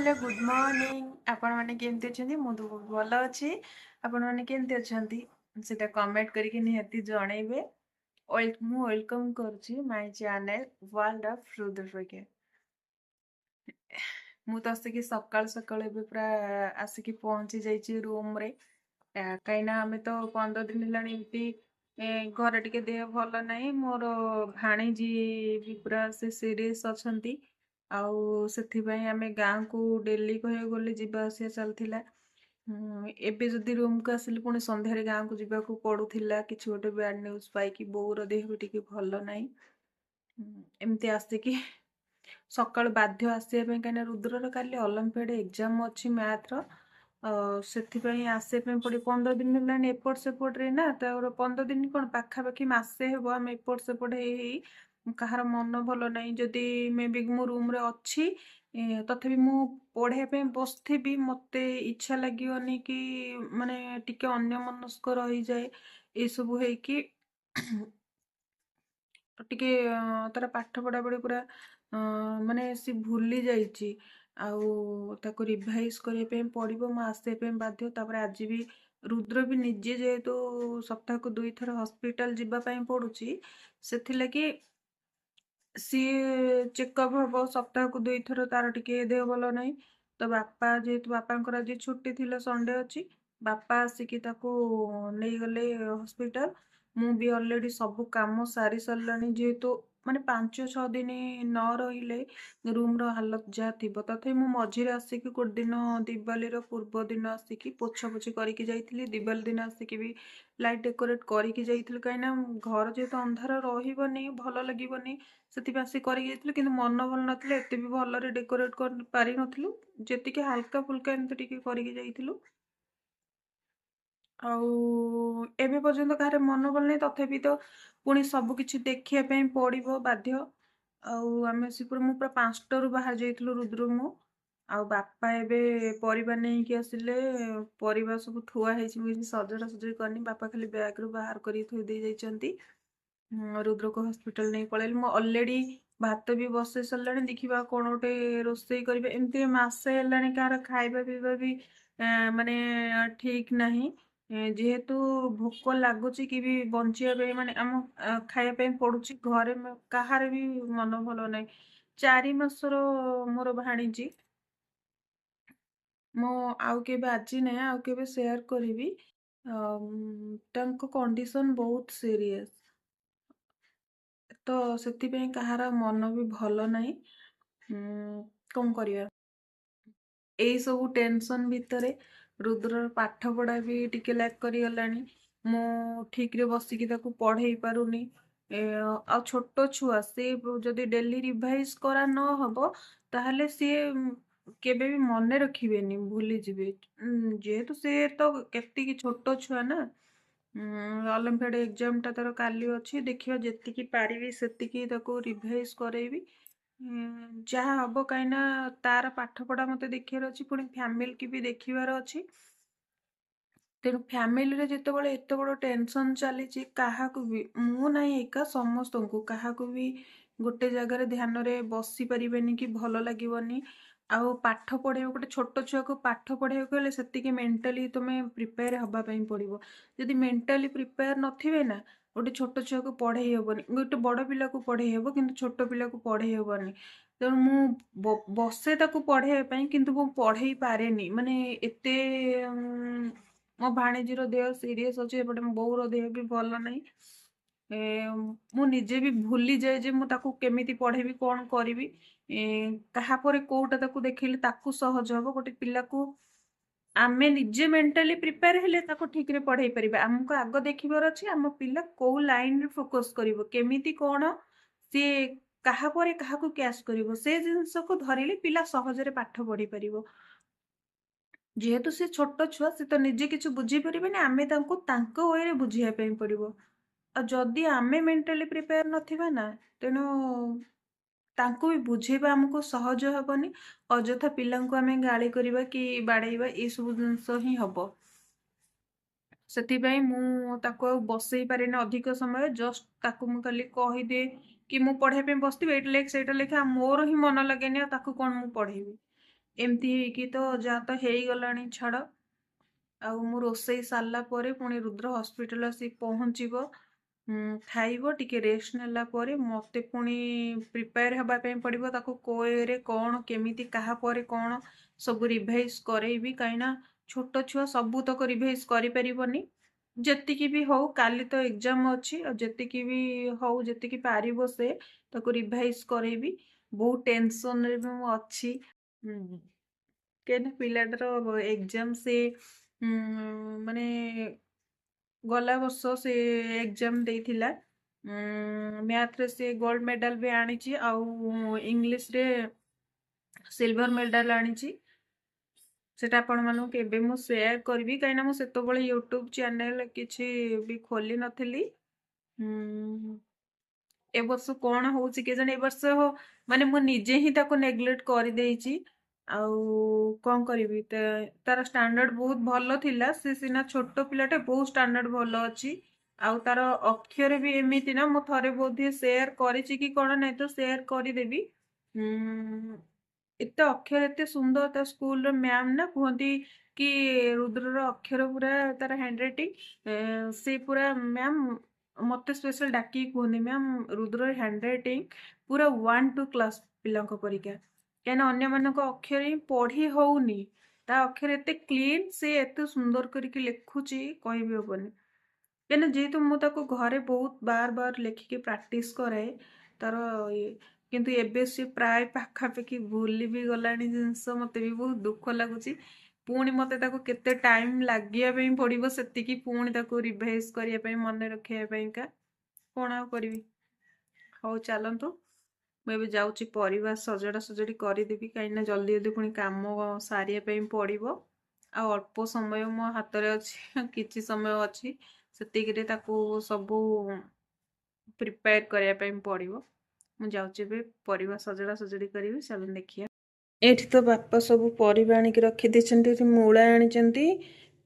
Hello, good morning. ଆପଣମାନେ କେମିତି ଅଛନ୍ତି? ମୁଁ ତ ବହୁତ ଭଲ ଅଛି। ଆପଣମାନେ କେମିତି ଅଛନ୍ତି ସେଟା କମେଣ୍ଟ କରିକି ନିହାତି ଜଣେଇବେ। ମୁଁ welcome କରୁଛି ମାଇ ଚ୍ୟାନେଲ୍ ୱାର୍ଲଡ ଅଫ୍ ରୁଦ୍ରପ୍ରଜ୍ଞା। ମୁଁ ତ ଆସିକି ସକାଳୁ ସକାଳୁ ଏବେ ପୁରା ଆସିକି ପହଞ୍ଚି ଯାଇଛି ରୁମ୍ରେ, କାହିଁକିନା ଆମେ ତ 15 ଦିନ ହେଲାଣି ଏମିତି ଘରେ ଟିକେ ଦେହ ଭଲ ନାହିଁ। ମୋର ଭାଣିଜୀ ବି ପୁରା ସେ ସିରିୟସ୍ ଅଛନ୍ତି, ଆଉ ସେଥିପାଇଁ ଆମେ ଗାଁକୁ ଡେଲି କହିବାକୁ ଗଲେ ଯିବା ଆସିବା ଚାଲିଥିଲା। ଏବେ ଯଦି ରୁମ୍କୁ ଆସିଲି, ପୁଣି ସନ୍ଧ୍ୟାରେ ଗାଁକୁ ଯିବାକୁ ପଡ଼ୁଥିଲା କିଛି ଗୋଟେ ବ୍ୟାଡ୍ ନ୍ୟୁଜ୍ ପାଇକି। ବୋଉର ଦେହ ବି ଟିକେ ଭଲ ନାହିଁ। ଏମିତି ଆସିକି ସକାଳୁ ବାଧ୍ୟ ଆସିବା ପାଇଁ, କାହିଁକିନା ରୁଦ୍ରର କାଲି ଅଲମ୍ପିଆଡ଼ ଏକ୍ଜାମ୍ ଅଛି ମ୍ୟାଥ୍ର, ସେଥିପାଇଁ ଆସିବା ପାଇଁ ପଡ଼ିବ। 15 ଦିନ ହେଲାଣି ଏପଟ ସେପଟରେ ନା, ତାର 15 ଦିନ କ'ଣ ପାଖାପାଖି ମାସେ ହେବ ଆମେ ଏପଟ ସେପଟ ହେଇ ହେଇ କାହାର ମନ ଭଲ ନାହିଁ। ଯଦି ମେ ବି ମୁଁ ରୁମ୍ରେ ଅଛି, ତଥାପି ମୁଁ ପଢ଼ିବା ପାଇଁ ବସିଥିବି, ମୋତେ ଇଚ୍ଛା ଲାଗିବନି କି ମାନେ ଟିକେ ଅନ୍ୟମନସ୍କ ରହିଯାଏ। ଏସବୁ ହେଇକି ଟିକେ ତାର ପାଠ ପଢ଼ାପଢ଼ି ପୁରା ମାନେ ସେ ଭୁଲି ଯାଇଛି, ଆଉ ତାକୁ ରିଭାଇଜ୍ କରିବା ପାଇଁ ପଡ଼ିବ। ମୁଁ ଆସିବା ପାଇଁ ବାଧ୍ୟ। ତାପରେ ଆଜି ବି ରୁଦ୍ର ବି ନିଜେ ଯେହେତୁ ସପ୍ତାହକୁ 2ଥର ହସ୍ପିଟାଲ ଯିବା ପାଇଁ ପଡ଼ୁଛି, ସେଥିଲାଗି ସିଏ ଚେକଅପ୍ ହବ ସପ୍ତାହକୁ 2ଥର। ତାର ଟିକେ ଦେହ ଭଲ ନାହିଁ ତ ବାପା, ଯେହେତୁ ବାପାଙ୍କର ଆଜି ଛୁଟି ଥିଲା, ସଣ୍ଡେ ଅଛି, ବାପା ଆସିକି ତାକୁ ନେଇଗଲେ ହସ୍ପିଟାଲ। ମୁଁ ବି ଅଲରେଡ଼ି ସବୁ କାମ ସାରି ସାରିଲାଣି, ଯେହେତୁ ମାନେ 5-6 ଦିନ ନ ରହିଲେ ରୁମ୍ର ହାଲତ ଯାହା ଥିବ। ତଥାପି ମୁଁ ମଝିରେ ଆସିକି ଗୋଟେ ଦିନ ଦିୱାଲିର ପୂର୍ବ ଦିନ ଆସିକି ପୋଛାପୋଛି କରିକି ଯାଇଥିଲି। ଦିୱାଲି ଦିନ ଆସିକି ବି ଲାଇଟ୍ ଡେକୋରେଟ୍ କରିକି ଯାଇଥିଲି, କାହିଁକିନା ଘର ଯେହେତୁ ଅନ୍ଧାର ରହିବନି, ଭଲ ଲାଗିବନି, ସେଥିପାଇଁ ଆସିକି କରିକି ଯାଇଥିଲୁ। କିନ୍ତୁ ମନ ଭଲ ନଥିଲା, ଏତେ ବି ଭଲରେ ଡେକୋରେଟ୍ କରିପାରିନଥିଲୁ, ଯେତିକି ହାଲକା ଫୁଲକା ଏମିତି ଟିକେ କରିକି ଯାଇଥିଲୁ। ଆଉ ଏବେ ପର୍ଯ୍ୟନ୍ତ କାହାର ମନ ଭଲ ନାହିଁ, ତଥାପି ତ ପୁଣି ସବୁ କିଛି ଦେଖିବା ପାଇଁ ପଡ଼ିବ ବାଧ୍ୟ। ଆଉ ଆମେ ସେ ପୁରା ମୁଁ ପୁରା 5ଟାରୁ ବାହାରି ଯାଇଥିଲୁ, ରୁଦ୍ର ମୁଁ ଆଉ ବାପା। ଏବେ ପରିବା ନେଇକି ଆସିଲେ, ପରିବା ସବୁ ଥୁଆ ହେଇଛି, ମୁଁ କିଛି ସଜଡ଼ା ସଜଡ଼ି କରିନି, ବାପା ଖାଲି ବ୍ୟାଗ୍ରୁ ବାହାର କରିକି ଥୋଇ ଦେଇ ଯାଇଛନ୍ତି। ରୁଦ୍ରକୁ ହସ୍ପିଟାଲ ନେଇ ପଳେଇଲି। ମୁଁ ଅଲରେଡ଼ି ଭାତ ବି ବସେଇ ସାରିଲାଣି, ଦେଖିବା କ'ଣ ଗୋଟେ ରୋଷେଇ କରିବା। ଏମିତି ମାସେ ହେଲାଣି କାହାର ଖାଇବା ପିଇବା ବି ମାନେ ଠିକ୍ ନାହିଁ। ଯେହେତୁ ଭୋକ ଲାଗୁଛି କି ବି ବଞ୍ଚିବା ପାଇଁ ମାନେ ଆମ ଖାଇବା ପାଇଁ ପଡୁଛି। ଘରେ କାହାର ବି ମନ ଭଲ ନାହିଁ। 4 ମାସର ମୋର ଭାଣିଜୀ, ମୁଁ ଆଉ କେବେ, ଆଜି ନାହିଁ ଆଉ କେବେ ସେୟାର କରିବି, ତାଙ୍କ କଣ୍ଡିସନ ବହୁତ ସିରିୟସ୍, ତ ସେଥିପାଇଁ କାହାର ମନ ବି ଭଲ ନାହିଁ। କ'ଣ କରିବା, ଏଇସବୁ ଟେନସନ୍ ଭିତରେ ରୁଦ୍ରର ପାଠ ପଢ଼ା ବି ଟିକେ ଲ୍ୟାକ୍ କରିଗଲାଣି। ମୁଁ ଠିକ୍ରେ ବସିକି ତାକୁ ପଢ଼େଇ ପାରୁନି। ଆଉ ଛୋଟ ଛୁଆ ସେ, ଯଦି ଡେଲି ରିଭାଇଜ୍ କରା ନ ହବ ତାହେଲେ ସିଏ କେବେ ବି ମନେ ରଖିବେନି, ଭୁଲିଯିବେ। ଯେହେତୁ ସେ ତ କେତିକି ଛୋଟ ଛୁଆ ନା। ଅଲମ୍ପିଆଡ଼ ଏକ୍ଜାମଟା ତାର କାଲି ଅଛି, ଦେଖିବା ଯେତିକି ପାରିବି ସେତିକି ତାକୁ ରିଭାଇଜ୍ କରେଇବି, ଯାହା ହବ, କାହିଁକିନା ତାର ପାଠପଢ଼ା ମୋତେ ଦେଖିବାର ଅଛି, ପୁଣି ଫ୍ୟାମିଲିକି ବି ଦେଖିବାର ଅଛି। ତେଣୁ ଫ୍ୟାମିଲିରେ ଯେତେବେଳେ ଏତେ ବଡ଼ ଟେନସନ୍ ଚାଲିଛି, କାହାକୁ ବି, ମୁଁ ନାହିଁ ଏକା, ସମସ୍ତଙ୍କୁ କାହାକୁ ବି ଗୋଟେ ଜାଗାରେ ଧ୍ୟାନରେ ବସି ପାରିବେନି କି ଭଲ ଲାଗିବନି। ଆଉ ପାଠ ପଢ଼େଇବାକୁ, ଗୋଟେ ଛୋଟ ଛୁଆକୁ ପାଠ ପଢ଼େଇବାକୁ ହେଲେ ସେତିକି ମେଣ୍ଟାଲି ତୁମେ ପ୍ରିପେୟାର ହେବା ପାଇଁ ପଡ଼ିବ। ଯଦି ମେଣ୍ଟାଲି ପ୍ରିପେୟାର ନଥିବେ ନା, ଗୋଟେ ଛୋଟ ଛୁଆକୁ ପଢ଼େଇ ହେବନି। ଗୋଟେ ବଡ଼ ପିଲାକୁ ପଢ଼େଇ ହେବ, କିନ୍ତୁ ଛୋଟ ପିଲାକୁ ପଢ଼େଇ ହେବନି। ତେଣୁ ମୁଁ ବସେ ତାକୁ ପଢ଼େଇବା ପାଇଁ, କିନ୍ତୁ ମୁଁ ପଢ଼େଇ ପାରେନି। ମାନେ ଏତେ ମୋ ଭାଣିଜୀର ଦେହ ସିରିୟସ୍ ଅଛି, ଏପଟେ ମୋ ବୋଉର ଦେହ ବି ଭଲ ନାହିଁ, ମୁଁ ନିଜେ ବି ଭୁଲିଯାଏ ଯେ ମୁଁ ତାକୁ କେମିତି ପଢ଼େଇବି, କ'ଣ କରିବି, କାହା ପରେ କୋଉଟା ତାକୁ ଦେଖେଇଲେ ତାକୁ ସହଜ ହବ। ଗୋଟେ ପିଲାକୁ ଆମେ ନିଜେ ମେଣ୍ଟାଲି ପ୍ରିପେୟାର ହେଲେ ତାକୁ ଠିକରେ ପଢ଼େଇ ପାରିବା। ଆମକୁ ଆଗ ଦେଖିବାର ଅଛି ଆମ ପିଲା କୋଉ ଲାଇନରେ ଫୋକସ୍ କରିବ, କେମିତି କ'ଣ ସିଏ କାହା ପରେ କାହାକୁ କ୍ୟାଚ୍ କରିବ, ସେ ଜିନିଷକୁ ଧରିଲେ ପିଲା ସହଜରେ ପାଠ ପଢ଼ିପାରିବ। ଯେହେତୁ ସେ ଛୋଟ ଛୁଆ, ସେ ତ ନିଜେ କିଛି ବୁଝିପାରିବେନି, ଆମେ ତାଙ୍କୁ ତାଙ୍କ ୱେରେ ବୁଝିବା ପାଇଁ ପଡ଼ିବ। ଆଉ ଯଦି ଆମେ ମେଣ୍ଟାଲି ପ୍ରିପେୟାର ନଥିବା ନା, ତେଣୁ ତାଙ୍କୁ ବି ବୁଝେଇବା ଆମକୁ ସହଜ ହେବନି। ଅଯଥା ପିଲାଙ୍କୁ ଆମେ ଗାଳି କରିବା କି ବାଡ଼େଇବା, ଏଇସବୁ ଜିନିଷ ହିଁ ହବ। ସେଥିପାଇଁ ମୁଁ ତାକୁ ଆଉ ବସେଇ ପାରେନି ଅଧିକ ସମୟ। ଜଷ୍ଟ ତାକୁ ମୁଁ ଖାଲି କହିଦିଏ କି ମୁଁ ପଢ଼େଇବା ପାଇଁ ବସିଥିବି, ଏଇଟା ଲେଖ, ସେଇଟା ଲେଖ, ଆଉ ମୋର ହିଁ ମନ ଲାଗେନି, ଆଉ ତାକୁ କ'ଣ ମୁଁ ପଢ଼େଇବି। ଏମିତି ହେଇକି ତ ଯାହା ତ ହେଇଗଲାଣି ଛାଡ଼। ଆଉ ମୁଁ ରୋଷେଇ ସାରିଲା ପରେ ପୁଣି ରୁଦ୍ର ହସ୍ପିଟାଲ ଆସି ପହଞ୍ଚିବ, ଖାଇବ, ଟିକେ ରେଷ୍ଟ ନେଲା ପରେ ମୋତେ ପୁଣି ପ୍ରିପେୟାର ହେବା ପାଇଁ ପଡ଼ିବ। ତାକୁ କୋରେ କ'ଣ କେମିତି କାହା ପରେ କ'ଣ ସବୁ ରିଭାଇଜ୍ କରେଇବି, କାହିଁକିନା ଛୋଟ ଛୁଆ ସବୁତକ ରିଭାଇଜ୍ କରିପାରିବନି। ଯେତିକି ବି ହଉ, କାଲି ତ ଏକ୍ଜାମ୍ ଅଛି, ଆଉ ଯେତିକି ବି ହଉ ଯେତିକି ପାରିବ ସେ ତାକୁ ରିଭାଇଜ୍ କରେଇବି। ବହୁତ ଟେନସନ୍ରେ ବି ମୁଁ ଅଛି, କାହିଁକିନା ପିଲାଟାର ଏକ୍ଜାମ୍ ସେ ମାନେ ଗଲା ବର୍ଷ ସେ ଏକ୍ଜାମ୍ ଦେଇଥିଲା। ମ୍ୟାଥରେ ସେ ଗୋଲ୍ଡ ମେଡ଼ାଲ ବି ଆଣିଛି ଆଉ ଇଂଲିଶରେ ସିଲଭର ମେଡ଼ାଲ ଆଣିଛି। ସେଟା ଆପଣମାନଙ୍କୁ କେବେ ମୁଁ ସେୟାର କରିବି, କାହିଁକିନା ମୁଁ ସେତେବେଳେ ୟୁଟ୍ୟୁବ୍ ଚ୍ୟାନେଲ୍ କିଛି ବି ଖୋଲି ନଥିଲି। ଏ ବର୍ଷ କ'ଣ ହେଉଛି କେଜାଣି, ଏ ବର୍ଷ ମାନେ ମୁଁ ନିଜେ ହିଁ ତାକୁ ନେଗ୍ଲେକ୍ଟ କରିଦେଇଛି, ଆଉ କ'ଣ କରିବି। ତାର ଷ୍ଟାଣ୍ଡାର୍ଡ଼ ବହୁତ ଭଲ ଥିଲା। ସେ ସିନା ଛୋଟ ପିଲାଟେ, ବହୁତ ଷ୍ଟାଣ୍ଡାର୍ଡ଼ ଭଲ ଅଛି। ଆଉ ତାର ଅକ୍ଷର ବି ଏମିତି ନା, ମୁଁ ଥରେ ବୋଧେ ସେୟାର କରିଛି କି କ'ଣ, ନାହିଁ ତ ସେୟାର କରିଦେବି। ଏତେ ଅକ୍ଷର ଏତେ ସୁନ୍ଦର, ତା ସ୍କୁଲର ମ୍ୟାମ୍ ନା କୁହନ୍ତି କି ରୁଦ୍ରର ଅକ୍ଷର ପୁରା, ତାର ହ୍ୟାଣ୍ଡରାଇଟିଂ ସେ ପୁରା, ମ୍ୟାମ୍ ମୋତେ ସ୍ପେଶାଲ ଡାକିକି କୁହନ୍ତି, ମ୍ୟାମ୍ ରୁଦ୍ରର ହ୍ୟାଣ୍ଡରାଇଟିଂ ପୁରା 1 2 କ୍ଲାସ୍ ପିଲାଙ୍କ ପରିକା। କାହିଁକିନା ଅନ୍ୟମାନଙ୍କ ଅକ୍ଷର ହିଁ ପଢ଼ି ହେଉନି, ତା ଅକ୍ଷର ଏତେ କ୍ଲିନ୍, ସେ ଏତେ ସୁନ୍ଦର କରିକି ଲେଖୁଛି କହିବି ହେବନି। କାହିଁକିନା ଯେହେତୁ ମୁଁ ତାକୁ ଘରେ ବହୁତ ବାର ବାର ଲେଖିକି ପ୍ରାକ୍ଟିସ୍ କରାଏ ତାର ଇଏ, କିନ୍ତୁ ଏବେ ସେ ପ୍ରାୟ ପାଖାପାଖି ଭୁଲି ବି ଗଲାଣି ଜିନିଷ। ମୋତେ ବି ବହୁତ ଦୁଃଖ ଲାଗୁଛି। ପୁଣି ମୋତେ ତାକୁ କେତେ ଟାଇମ୍ ଲାଗିବା ପାଇଁ ପଡ଼ିବ ସେତିକି ପୁଣି ତାକୁ ରିଭାଇଜ୍ କରିବା ପାଇଁ, ମନେ ରଖିବା ପାଇଁକା। କ'ଣ ଆଉ କରିବି। ହଉ ଚାଲନ୍ତୁ, ମୁଁ ଏବେ ଯାଉଛି ପରିବା ସଜଡ଼ା ସଜଡ଼ି କରିଦେବି, କାହିଁକିନା ଜଲ୍ଦି ଜଲ୍ଦି ପୁଣି କାମ ସାରିବା ପାଇଁ ପଡ଼ିବ। ଆଉ ଅଳ୍ପ ସମୟ ମୋ ହାତରେ ଅଛି, କିଛି ସମୟ ଅଛି, ସେତିକିରେ ତାକୁ ସବୁ ପ୍ରିପେୟାର କରିବା ପାଇଁ ପଡ଼ିବ। ମୁଁ ଯାଉଛି ଏବେ ପରିବା ସଜଡ଼ା ସଜଡ଼ି କରିବି, ଚାଲନ୍ତୁ ଦେଖିବା। ଏଇଠି ତ ବାପା ସବୁ ପରିବା ଆଣିକି ରଖିଦେଇଛନ୍ତି। ଏଠି ମୂଳା ଆଣିଛନ୍ତି,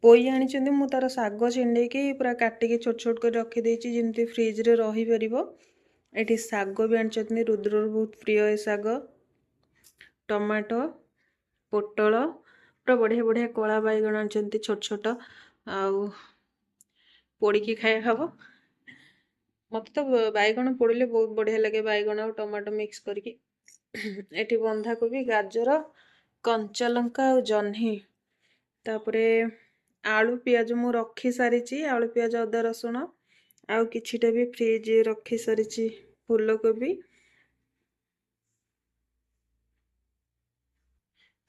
ପୋଇ ଆଣିଛନ୍ତି। ମୁଁ ତାର ଶାଗ ଛିଣ୍ଡେଇକି ପୁରା କାଟିକି ଛୋଟ ଛୋଟ କରି ରଖିଦେଇଛି, ଯେମିତି ଫ୍ରିଜରେ ରହିପାରିବ। ଏଠି ଶାଗ ବି ଆଣିଛନ୍ତି, ରୁଦ୍ରର ବହୁତ ପ୍ରିୟ ଏ ଶାଗ। ଟମାଟୋ, ପୋଟଳ, ପୁରା ବଢ଼ିଆ ବଢ଼ିଆ କଳା ବାଇଗଣ ଆଣିଛନ୍ତି ଛୋଟ ଛୋଟ, ଆଉ ପୋଡ଼ିକି ଖାଇବା ହେବ। ମୋତେ ତ ବାଇଗଣ ପୋଡ଼ିଲେ ବହୁତ ବଢ଼ିଆ ଲାଗେ, ବାଇଗଣ ଆଉ ଟମାଟୋ ମିକ୍ସ କରିକି। ଏଠି ବନ୍ଧାକୋବି, ଗାଜର, କଞ୍ଚା ଲଙ୍କା ଆଉ ଜହ୍ନି। ତାପରେ ଆଳୁ ପିଆଜ ମୁଁ ରଖି ସାରିଛି, ଆଳୁ ପିଆଜ ଅଦା ରସୁଣ, ଆଉ କିଛିଟା ବି ଫ୍ରିଜ୍ ରଖି ସାରିଛି। ଫୁଲକୋବି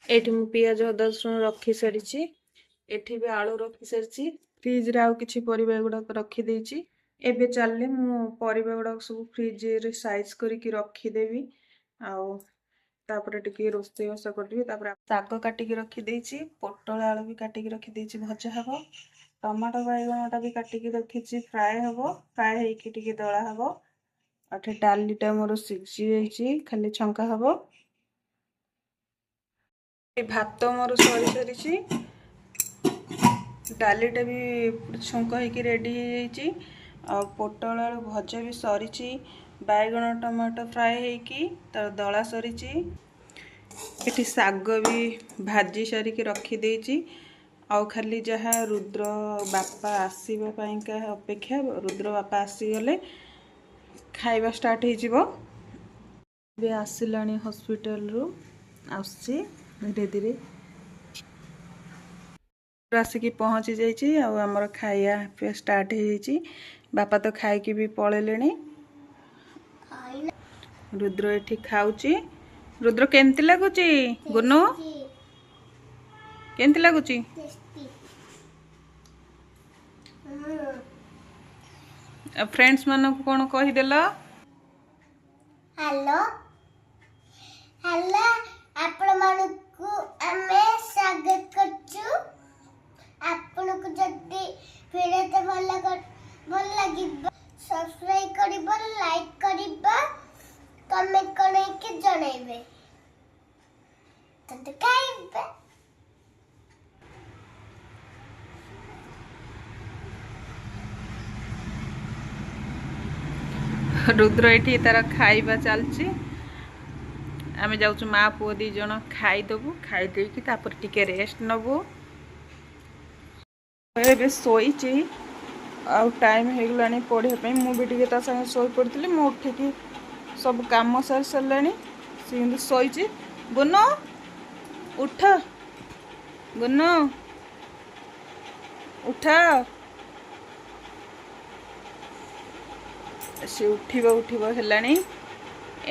ଏଇଠି ମୁଁ ପିଆଜ ଅଦା ରସୁଣ ରଖି ସାରିଛି। ଏଠି ବି ଆଳୁ ରଖି ସାରିଛି। ଫ୍ରିଜ୍ରେ ଆଉ କିଛି ପରିବା ଗୁଡ଼ାକ ରଖିଦେଇଛି। ଏବେ ଚାଲିଲେ ମୁଁ ପରିବା ଗୁଡ଼ାକ ସବୁ ଫ୍ରିଜ୍ରେ ସାଇଜ୍ କରିକି ରଖିଦେବି, ଆଉ ତାପରେ ଟିକେ ରୋଷେଇବାସ କରିଦେବି। ତାପରେ ଶାଗ କାଟିକି ରଖିଦେଇଛି, ପୋଟଳ ଆଳୁ ବି କାଟିକି ରଖିଦେଇଛି, ଭଜା ହେବ। ଟମାଟୋ ବାଇଗଣଟା ବି କାଟିକି ରଖିଛି, ଫ୍ରାଏ ହେବ, ଫ୍ରାଏ ହେଇକି ଟିକେ ଦଳା ହେବ। ଏଠି ଡାଲିଟା ମୋର ସିଝି ଯାଇଛି, ଖାଲି ଛଙ୍କା ହେବ। ଭାତ ମୋର ସରି ସାରିଛି, ଡାଲିଟା ବି ଛୁଙ୍କ ହେଇକି ରେଡ଼ି ହେଇଯାଇଛି, ଆଉ ପୋଟଳ ଆଳୁ ଭଜା ବି ସରିଛି, ବାଇଗଣ ଟମାଟୋ ଫ୍ରାଏ ହେଇକି ତାର ଦଳା ସରିଛି। ଏଠି ଶାଗ ବି ଭାଜି ସାରିକି ରଖିଦେଇଛି, ଆଉ ଖାଲି ଯାହା ରୁଦ୍ର ବାପା ଆସିବା ପାଇଁକା ଅପେକ୍ଷା। ରୁଦ୍ର ବାପା ଆସିଗଲେ ଖାଇବା ଷ୍ଟାର୍ଟ ହେଇଯିବ। ଏବେ ଆସିଲାଣି ହସ୍ପିଟାଲରୁ, ଆସୁଛି ଧୀରେ ଧୀରେ ଆସିକି ପହଞ୍ଚି ଯାଇଛି, ଆଉ ଆମର ଖାଇବା ପିଇବା ଷ୍ଟାର୍ଟ ହେଇଯାଇଛି। ବାପା ତ ଖାଇକି ବି ପଳେଇଲେଣି। ରୁଦ୍ର ଏଠି ଖାଉଛି। ରୁଦ୍ର କେମିତି ଲାଗୁଛି? ଗୁନୁ କେମିତି ଲାଗୁଛି? ଫ୍ରେଣ୍ଡସ୍ ମାନଙ୍କୁ କ'ଣ କହିଦେଲ? ହ୍ୟାଲୋ ହ୍ୟାଲୋ, ଆପଣମାନଙ୍କୁ ଆମେ ସ୍ୱାଗତ କରୁଛୁ। ଆପଣଙ୍କୁ ଯଦି ଭିଡ଼ିଓଟା ଭଲ ଲାଗିବ, ସବସ୍କ୍ରାଇବ କରିବ, ଲାଇକ୍ କରିବ, କମେଣ୍ଟ କରିକି ଜଣାଇବେ। ଖାଇବେ। ରୁଦ୍ର ଏଠି ତାର ଖାଇବା ଚାଲିଛି। ଆମେ ଯାଉଛୁ ମା ପୁଅ 2 ଜଣ ଖାଇଦେବୁ, ଖାଇଦେଇକି ତାପରେ ଟିକେ ରେଷ୍ଟ ନେବୁ। ଏବେ ଶୋଇଛି, ଆଉ ଟାଇମ୍ ହେଇଗଲାଣି ପଢ଼ିବା ପାଇଁ। ମୁଁ ବି ଟିକେ ତା ସାଙ୍ଗେ ଶୋଇ ପଡ଼ିଥିଲି। ମୁଁ ଉଠିକି ସବୁ କାମ ସାରି ସାରିଲାଣି, ସେ କିନ୍ତୁ ଶୋଇଛି। ଗୁନୁ ଉଠ, ଗୁନୁ ଉଠ। ସେ ଉଠିବ ଉଠିବ ହେଲାଣି।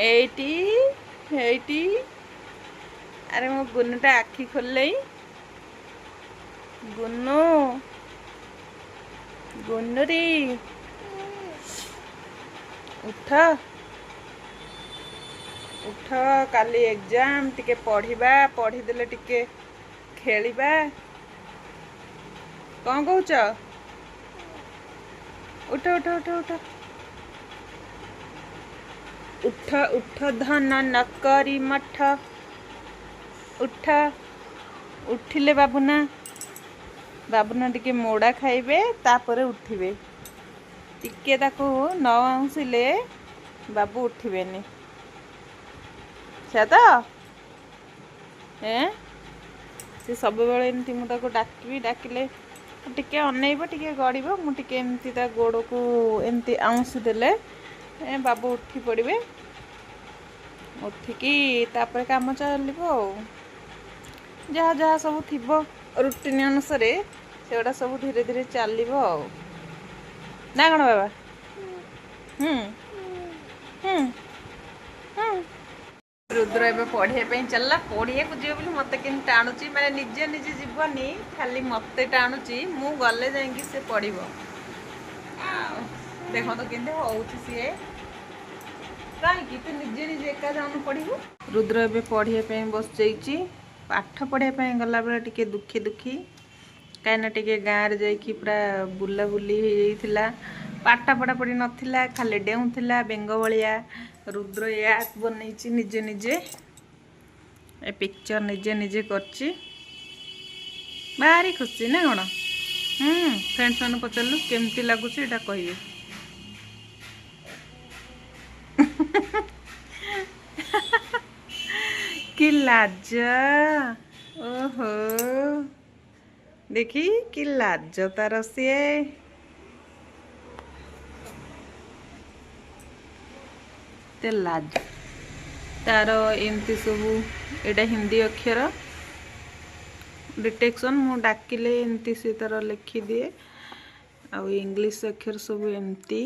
ଏଇଟି ଏଇଟି, ଆରେ ମୋ ଗୁନୁଟା ଆଖି ଖୋଲିଲେଇ। ଗୁନୁ ଗୁନୁରି ଉଠ ଉଠ, କାଲି ଏକ୍ଜାମ, ଟିକେ ପଢ଼ିବା, ପଢ଼ିଦେଲେ ଟିକେ ଖେଳିବା। କ'ଣ କହୁଛ? ଉଠ ଉଠ ଉଠ ଉଠ ଉଠ ଉଠ, ଧନ ନକରି ମଠ, ଉଠ। ଉଠିଲେ ବାବୁନା, ବାବୁନା ଟିକେ ମୋଡ଼ା ଖାଇବେ, ତାପରେ ଉଠିବେ। ଟିକେ ତାକୁ ନ ଆଉଁସିଲେ ବାବୁ ଉଠିବେନି। ସେୟା ତ ଏ ସେ ସବୁବେଳେ ଏମିତି। ମୁଁ ତାକୁ ଡାକିବି, ଡାକିଲେ ଟିକେ ଅନେଇବ, ଟିକେ ଗଡ଼ିବ। ମୁଁ ଟିକେ ଏମିତି ତା ଗୋଡ଼କୁ ଏମିତି ଆଉଁସି ଦେଲେ ଏ ବାବୁ ଉଠି ପଡ଼ିବେ। ଉଠିକି ତାପରେ କାମ ଚାଲିବ, ଆଉ ଯାହା ଯାହା ସବୁ ଥିବ ରୁଟିନ୍ ଅନୁସାରେ ସେଗୁଡ଼ା ସବୁ ଧୀରେ ଧୀରେ ଚାଲିବ ଆଉ। ନା କ'ଣ ବାବା? ହୁଁ ହୁଁ ହୁଁ। ରୁଦ୍ର ଏବେ ପଢ଼ିବା ପାଇଁ ଚାଲିଲା। ପଢ଼ିବାକୁ ଯିବ ବୋଲି ମୋତେ କେମିତି ଟାଣୁଛି, ମାନେ ନିଜେ ନିଜେ ଯିବନି, ଖାଲି ମୋତେ ଟାଣୁଛି। ମୁଁ ଗଲେ ଯାଇକି ସେ ପଢ଼ିବ। ଆଉ ଦେଖନ୍ତୁ କେମିତି ହଉଛି ସିଏ। କାହିଁକି ତୁ ନିଜେ ନିଜେ ଏକା ଯାଉନୁ ପଢ଼ିବୁ? ରୁଦ୍ର ଏବେ ପଢ଼ିବା ପାଇଁ ବସିଯାଇଛି। ପାଠ ପଢ଼ିବା ପାଇଁ ଗଲାବେଳେ ଟିକେ ଦୁଃଖୀ ଦୁଃଖୀ, କାହିଁକିନା ଟିକେ ଗାଁରେ ଯାଇକି ପୁରା ବୁଲାବୁଲି ହେଇଯାଇଥିଲା, ପାଠ ପଢ଼ାପଢ଼ି ନଥିଲା, ଖାଲି ଡେଉଁଥିଲା ବେଙ୍ଗ ଭଳିଆ। ରୁଦ୍ର ଏ ଆପ୍ ବନେଇଛି ନିଜେ ନିଜେ, ଏ ପିକ୍ଚର ନିଜେ ନିଜେ କରିଛି। ଭାରି ଖୁସି ନା କ'ଣ? ଫ୍ରେଣ୍ଡସ୍ ମାନଙ୍କୁ ପଚାରିଲୁ କେମିତି ଲାଗୁଛି ଏଇଟା କହିବେ। କି ଲାଜ, ଓହୋ ଦେଖି କି ଲାଜ ତାର ସିଏ। ଏତେ ଲାଜ ତାର। ଏମିତି ସବୁ ଏଇଟା ହିନ୍ଦୀ ଅକ୍ଷର ଡିଟେକ୍ସନ୍, ମୁଁ ଡାକିଲେ ଏମିତି ସେ ତାର ଲେଖିଦିଏ। ଆଉ ଇଂଲିଶ ଅକ୍ଷର ସବୁ ଏମିତି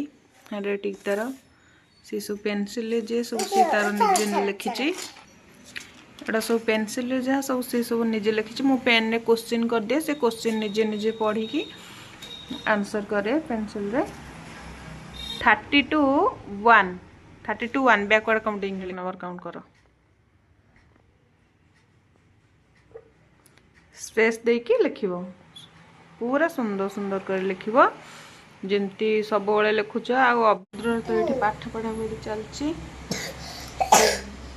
ହ୍ୟାଣ୍ଡ ରାଇଟିଂ ତାର, ସେ ସବୁ ପେନସିଲରେ ଯିଏ ସବୁ ସେ ତାର ନିଜେ ଲେଖିଛି। ଏଇଟା ସବୁ ପେନସିଲରେ ଯାହା ସବୁ ସେ ସବୁ ନିଜେ ଲେଖିଛି। ମୁଁ ପେନ୍ରେ କୋଶ୍ଚିନ୍ କରିଦିଏ, ସେ କୋଶ୍ଚିନ୍ ନିଜେ ନିଜେ ପଢ଼ିକି ଆନ୍ସର୍ କରେ ପେନସିଲରେ। 32 1, 32 1, ବ୍ୟାକୱାର୍ଡ଼ କାଉଣ୍ଟିଂ ଖେଳି ନମ୍ବର କାଉଣ୍ଟ କର। ସ୍ପେସ୍ ଦେଇକି ଲେଖିବ, ପୁରା ସୁନ୍ଦର ସୁନ୍ଦର କରି ଲେଖିବ, ଯେମିତି ସବୁବେଳେ ଲେଖୁଛ। ଆଉ ଅଭଦ୍ର ତ ଏଇଠି ପାଠ ପଢ଼ାପଢ଼ି ଚାଲିଛି।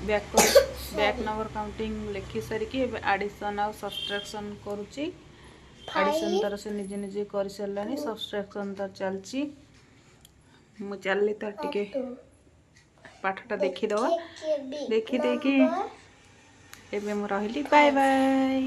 ବ୍ୟାକ୍ ନମ୍ବର କାଉଣ୍ଟିଂ ଲେଖି ସାରିକି ଏବେ ଆଡ଼ିସନ୍ ଆଉ ସବଷ୍ଟ୍ରାକ୍ସନ୍ କରୁଛି। ଆଡ଼ିସନ୍ ତାର ସେ ନିଜେ ନିଜେ କରିସାରିଲାଣି, ସବଷ୍ଟ୍ରାକ୍ସନ୍ ତାର ଚାଲିଛି। ମୁଁ ଚାଲିଲି ତାର ଟିକେ ପାଠଟା ଦେଖିଦେବା। ଦେଖିଦେଇକି ଏବେ ମୁଁ ରହିଲି, ବାଏ ବାଏ।